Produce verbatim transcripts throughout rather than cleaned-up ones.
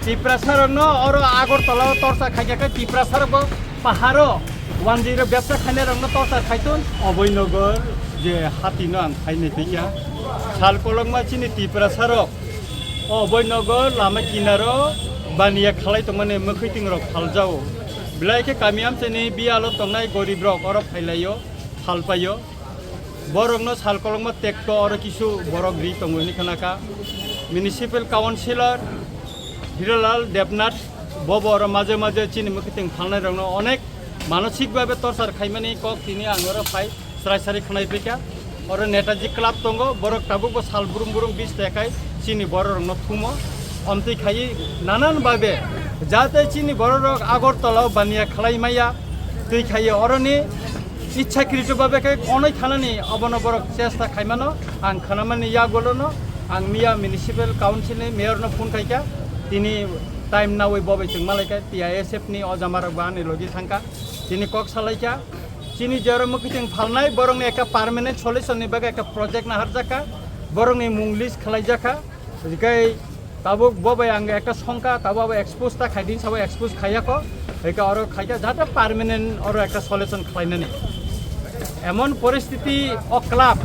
Tiprasa rokno oro Agartala o torsa khaikha khe Tiprasa rokbo paharo wanjwi rok bebsa khainai rokno torsa khaitun. Oboinogar je hati no ang khainai pikha. Sal kolokma chini Tiprasa rok Oboinogar lama kinaro baniya khalai tongmani mwkhwiting rok phaljao. Belai khe kami amchaini biyalo tongnai gorib rok oro phailaio, phalpaio. Borokno sal kolokma tekto oro kisu borok ri tongo hinwi khnakha. Municipal Councillor Hiralal Debnath bobo oro maje maje chini mwkhwiting phalnai rokno onek manosik babe torchar khaimani kok tini ang oro phai srai srai khwnai phaikha. Oro Netaji Club tongo, borok tabukbo sal brum brum bis tekai chini borok rokno thumo. Omtwi khaiwi nanan babe jate chini borok rok Agartala o baniya khalai maya twi khaiwi oroni Ichhakrito babe khe konoi thanani obono borok chesta khaimano ang khanamani yagulono ang miya municipal council ni mayor no phone khaikha, tini time nawi bobai chwng malaikha T I S F ni o jama rok bo ani logi thangkha, tini kok salaikha chini je oro mwkhwiting phalnai borokni ekta permanent solution ni bagwi ekta project naharjakha, borokni mung list khlaijakha. Hikai tabuk bo bai ang ekta songkha, tabuk abo expose ta khaidin sabo expose khaiya ko. Hikai oro khaikha jata permanent oro ekta solution khlainani. Emon poristiti o club,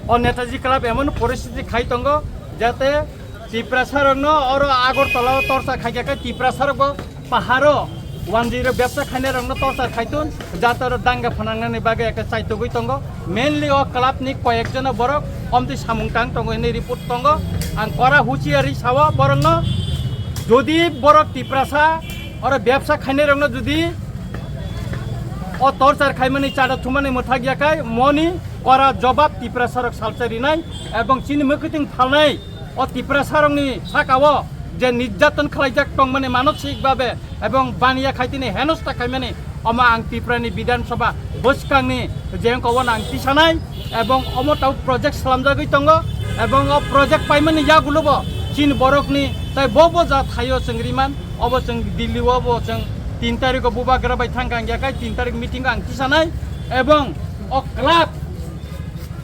o Netaji club emon poristiti khai tongo jate Tiprasa rokno oro Agartala o torsa khaikha khe Tiprasa rokbo paharo wanjwi rok bebsa khainai rokno torchar khaitun, jatoro danga phanangnani bagwi ekta chaitugwi tongo. Mainly o club ni koyek jona borok omtwi samung tang tongo hinwi report tongo. Ang kora huchiari sawo borokno, jodi borok Tiprasa oro bebsa khainai rokno jodi o torchar khaimani chada thumani mwthak yakhai moni kora jobab Tiprasa rok salsa rinai ebong chini mwkhwiting phalnai. O Tiprasa rokni saka o je nirjaton khlaijak tongmani manosik babe ebong baniya khaitini henosta khaimani, omo ang Tripura ni Bidhan Sabha bwskangni je wngkha obo ang tisanai ebong omo tau project slamjagwi tongo ebong o project paimani yagulo bo chini borokni tai bo bo ja thaio chwng riman obo chwng Delhi o bo chwng tin tarikh o bubagra bai thangkha ang yakhai tin tarikh meeting o ang tisanai ebong o club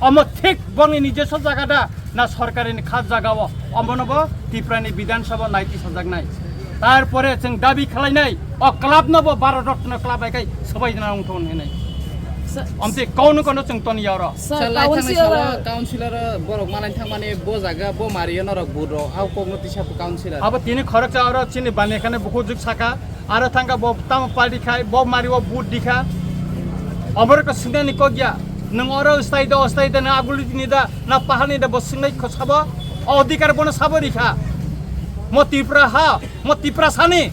omo thik bongni nijeso jaga da na sorkarini kha jagao, omono bo Tiprani Bidhan Sabha naiti sajaknai. Tarpore chwng dabi khlainai, o club no bo Bharat Ratna club hai kai swbai jana wngthon hinai. Sa- Omte kono kono chwng toni yaro. Sir, Sir, lai thangni councillor salo councillor borok manai thangmani bo jaga bo mario norok buro au kokno tisa councillor. Abo tini khoroksa oro chini bani khane buku juk saka. Aro thangkha bo tamo party khai, bo mari o vote dikha. Oborok to swngnani kok ya. Nwng oro stay da, stay da, na aguli ni da, na pahani da, bo swngnai kho sabo. O odhikar bono sabo rikha. Mo Tripura ha, mo Tripura sani.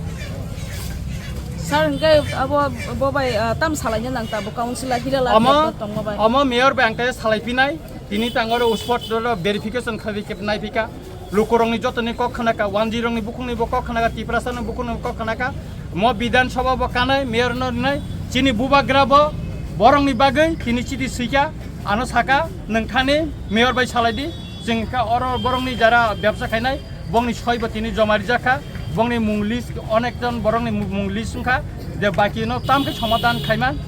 Sir, hingke abo bo bai, ah, tam salaina nang ta bo councillor Hiralal Omo, Debnath tongma bai. Omo mayor bai ang khe salai pinai. Tini tang oro spot oro verification khlai khe nai phika. Lukurokni jotoni kok khnaka, wanjwirokni bukhukni bo kok khnaka, Tiprasani bukhukni bo kok khnaka. Mo Bidhan Sabha bo kanai, mayor no rinai, chini bubagra bo borokni bagwi tini chiti swikha, ano saka, nwng thani mayor bai salai di, chwng kha oro borokni jara bebsa khainai, bongni soi bo tini joma rijak kha, bongni mung list, onek jon borokni mung list wngkha, je baki no tam khe somadhan khaiman,